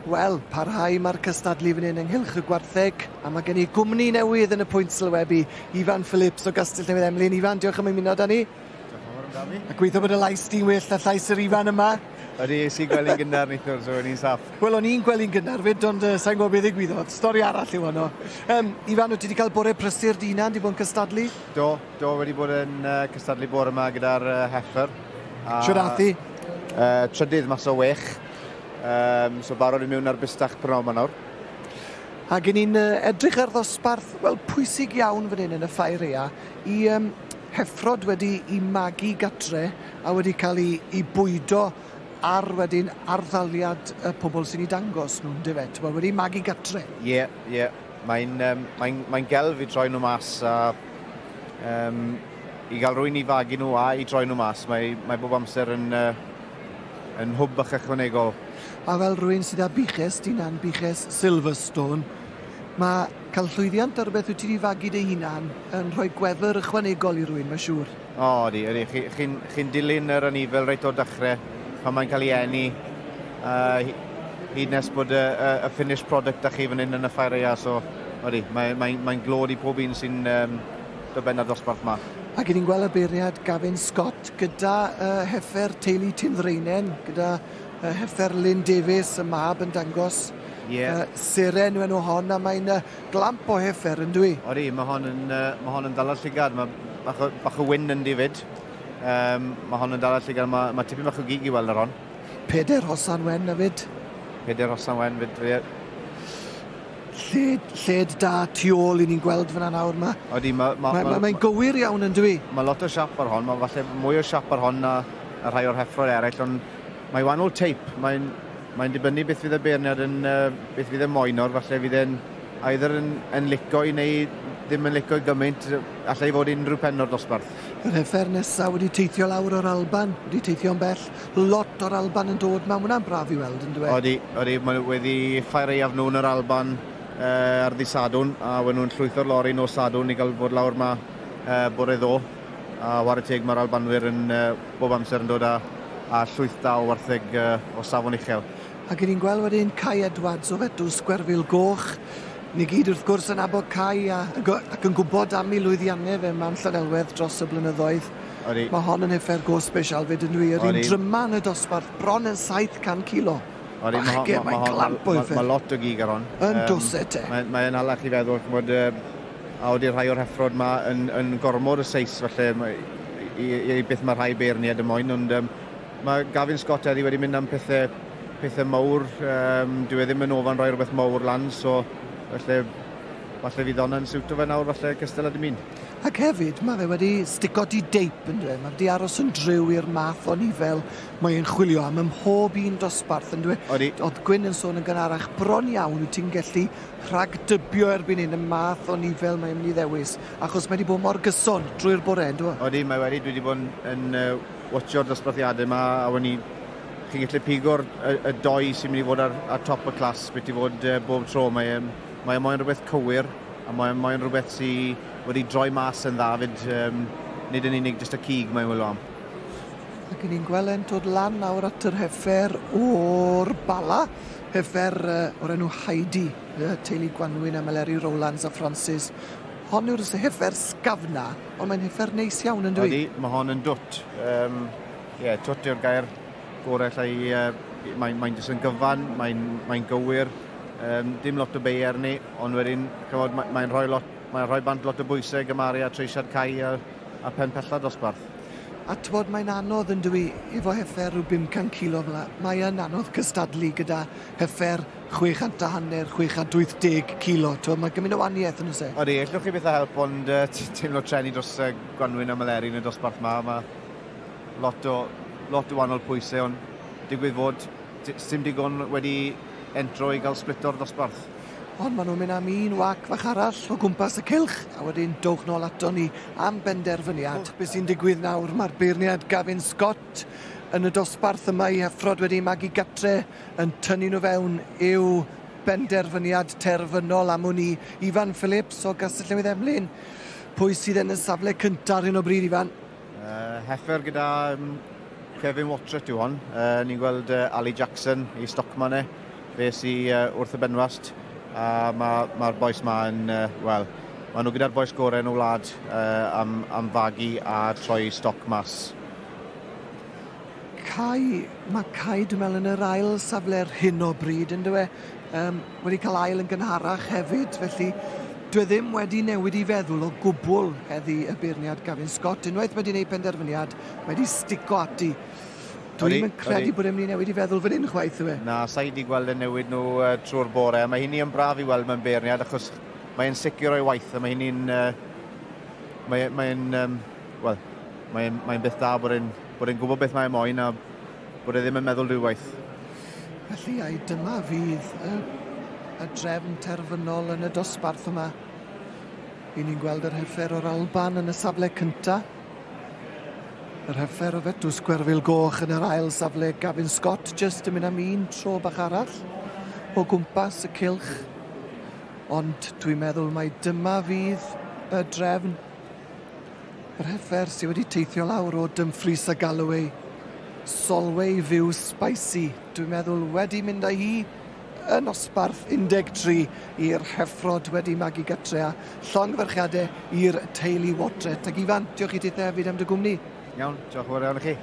Wel, parhau mae'r cystadlu fan hyn ynghylch y gwartheg, a mae gen i gwmni newydd yn y pwynt sylwebu, Ifan Phillips o Gastell Newydd Emlyn. Ifan, diolch am ymuno da ni. Diolch yn fawr amdani. A gweithio bod y lais di'n well na llais yr Ifan yma. Ydy, es i gwely'n gynnar neithiwr, so o'n i'n saff. Wel, o'n i'n gwely'n gynnar fyd, ond uh, sa'n gwybod beth ddigwyddodd. Stori arall yw honno. Um, Ifan, wyt ti wedi cael bore prysur dy hunan, di bod yn cystadlu? Do, do, wedi bod yn uh, cystadlu bore yma gyda'r uh, heffer. A, Siwr ath i? Uh, trydydd mas o wech. Um, so barod i mewn ar bistach prynawn yma nawr. Ac i ni'n edrych ar ddosbarth, wel, pwysig iawn fan hyn yn y ffair ea, i um, heffrod wedi i magu gatre a wedi cael ei, i bwydo ar wedyn arddaliad y pobl sy'n ei dangos nhw'n dyfe? Wel, wedi magu gatre. Ie, yeah, ie. Yeah. Mae'n um, mae mae gelf i droi nhw mas a um, i gael rwy'n i fagu nhw a i droi nhw mas. Mae, mae bob amser yn, uh, yn hwb bach ychwanegol. A fel rhywun sydd â buches d'hunan, buches Silverstone, mae cael llwyddiant ar rywbeth wyt ti wedi fagu dy hunan yn rhoi gwefr ychwanegol i rywun, mae'n siŵr. O, ydy, ydy. Chi'n chi, chi dilyn yr anifel reit o'r dechrau, pan mae'n cael ei eni, uh, hyd nes bod y, y, y finished product da chi fan hyn yn y ffair aea, so ydy, mae'n mae, mae glod i pob un sy'n um, dod ben ar dosbarth ma. Ac 'yn ni'n gweld y beirniad Gavin Scott gyda uh, heffer teulu Tinddreinen, gyda uh, heffer Lynn Davies, y mab yn dangos yeah. uh, seren yw enw hon, a mae'n uh, glamp o heffer yn dwi. Odi, mae hon yn, uh, mae hon yn dal llygad, mae bach o, bach o wyn yn di fyd. Um, mae hon yn dal llygad, mae, mae tipyn bach o gig i weld ar hon. Peder hosan wen hefyd. Peder hosan wen fyd, ie. Lled, lled da tu ôl i ni'n gweld fyna nawr. Mae, Odi, mae... Mae ma, ma, ma gywir iawn yn dwi. Mae lot o siap ar hon, mae falle mwy o siap ar hon na a rhai o'r heffroedd eraill, ond mae wahanol teip. Mae'n mae dibynnu beth fydd y beirniad yn, uh, beth fydd y moyn o'r, falle fydd e'n either yn, yn lico i neu ddim yn lico i gymaint, allai fod unrhyw pen o'r dosbarth. Yr heffer nesaf wedi teithio lawr o'r Alban, wedi teithio'n bell, lot o'r Alban yn dod, mae hwnna'n braf i weld yn dweud. Odi, odi, mae wedi ffair aeaf nhw yn yr Alban uh, ar ddi Sadwrn, a wyn nhw'n llwytho'r lori nos Sadwrn i gael bod lawr ma uh, bore ddo. A ware teg mae'r Albanwyr yn uh, bob amser yn dod â, â llwyth da o wartheg uh, o safon uchel. Ac 'yn ni'n gweld wedyn Kai Edwards o Fetws Gwerfyl Goch. Ni gyd wrth gwrs yn nabod Kai a, ac yn gwybod am ei lwyddiannau fe yma yn Llanelwedd dros y blynyddoedd. Odi. Mae hon yn heffer go special fyd yn dwi. Yr un dryma yn y dosbarth, bron yn 700 kilo. Odi, Bachgen, mae'n glamp o heffer. Mae lot o gig ar hon. Yn um, dose te. Mae'n mae halach i feddwl, ch'mod, uh, a odi rhai o'r heffrod ma yn, yn gormod o seis falle i, i, i beth mae rhai beirniaid yn moyn, ond um, Mae Gavin Scott heddi wedi mynd am pethau, pethau mawr. Um, dyw e ddim yn ofan rhoi rhywbeth mawr lan, so felly, falle fydd hwnna'n siwto fe nawr, falle cystal â dim un. Ac hefyd, mae fe wedi stico di deip yn dweud. Mae wedi aros yn driw i'r math o nifel mae e'n chwilio am ym mhob un dosbarth yn dweud. Odi. Oedd Gwyn yn sôn yn gynharach, bron iawn wyt ti'n gallu rhagdybio erbyn hyn y math o nifel mae'n mynd i ddewis, achos mae wedi bod mor gyson drwy'r bore, yn dweud? Odi, mae wedi, dwi wedi bod yn, yn watcho'r dosbarthiadau yma a wen i chi'n gallu pigo'r y, y doi sy'n mynd i fod ar, ar top y clas beth i fod uh, bob tro. Mae, mae moyn rhywbeth cywir a mae moyn rhywbeth sy'n wedi droi mas yn dda fyd, um, nid yn unig jyst y cig mae'n wylo am. Ac ni'n gweld e'n dod lan nawr at yr heffer o'r Bala, heffer uh, o'r enw Heidi, uh, teulu Gwanwyn a Meleri Rowlands a Francis. Hon yw'r heffer sgafna, Ond mae'n heffer neis iawn yn dwi? Ydy, mae hon yn dwt. Um, yeah, twt yw'r gair gorau lle i... Uh, mae'n mae jyst yn gyfan, mae'n mae gywir, um, dim lot o bei arni, ond wedyn, chymod, mae'n mae rhoi, lot, mae rhoi bant lot o bwysau gymaru a treisiad cae a, a pen pella dosbarth. A t'mod mae'n anodd yn dyw 'i efo heffer rhyw 500 kilo fel 'a, mae yn anodd cystadlu gyda heffer 600 a hanner, 680 kilo, t'mod mae gymaint o waniaeth yn oes e? Odi, ellwch chi byth â help ond uh, teimlo treni dros uh, Gwanwyn a Meleri yn y dosbarth ma, mae lot o, lot o wahanol pwysau, ond digwydd fod sim digon wedi entro i gael split o'r dosbarth. Ond maen nhw'n mynd am un wac fach arall o gwmpas y cylch, a wedyn dowch nôl ato ni am benderfyniad. Be sy'n digwydd nawr, mae'r beirniad Gavin Scott yn y dosbarth yma i heffrod wedi magu gatre yn tynnu nhw fewn i'w benderfyniad terfynol am wn i. Ifan Phillips o Gastell Newydd Emlyn. Pwy sydd yn y safle cyntaf ar hyn o bryd, Ifan? Uh, heffer gyda um, Kevin Watret yw hon. Uh, ni'n gweld uh, Ali Jackson i Stockman e. Fe sy wrth y benwast a mae'r ma bois ma yn, wel, maen nhw gyda'r bois gorau yn y wlad am, am fagu a troi stoc mas. Cai, mae Cai dwi'n meddwl yn yr ail safle ar hyn o bryd, yn dyw e? Wedi cael ail yn gynharach hefyd, felly dwi e ddim wedi newid i feddwl o gwbl heddi y beirniad Gavin Scott. Unwaith mae wedi gwneud penderfyniad, mae wedi stico ati. Dwi'n yn credu bod e'n mynd i newid i feddwl fan hyn chwaith, yw e? Na, sa i wedi gweld e newid nhw trwy'r bore. Mae hynny yn braf i weld mewn beirniad, achos mae'n sicr o'i waith, a mae hynny'n... Mae'n, mae um, wel, mae'n mae beth da bod e'n bod e'n gwybod beth mae'n moyn a bod e ddim yn meddwl dwywaith. Felly, ai dyma fydd y, y drefn terfynol yn y dosbarth yma. I ni'n gweld yr heffer o'r Alban yn y safle cynta. Yr heffer o Fetws Gwerfyl Goch yn yr ail safle Gavin Scott jyst yn mynd am un tro bach arall o gwmpas y cylch. Ond dwi'n meddwl mai dyma fydd y drefn. Yr heffer sydd wedi teithio lawr o Dumfries a Galloway. Solway View Spicy, dwi'n meddwl wedi mynd â hi y nosbarth 13 i'r heffrod wedi magu gytre a llongyfarchiadau i'r teulu Watret. Ac Ifan, diolch i ti hefyd am dy gwmni. Iawn, diolch yn fawr iawn i chi.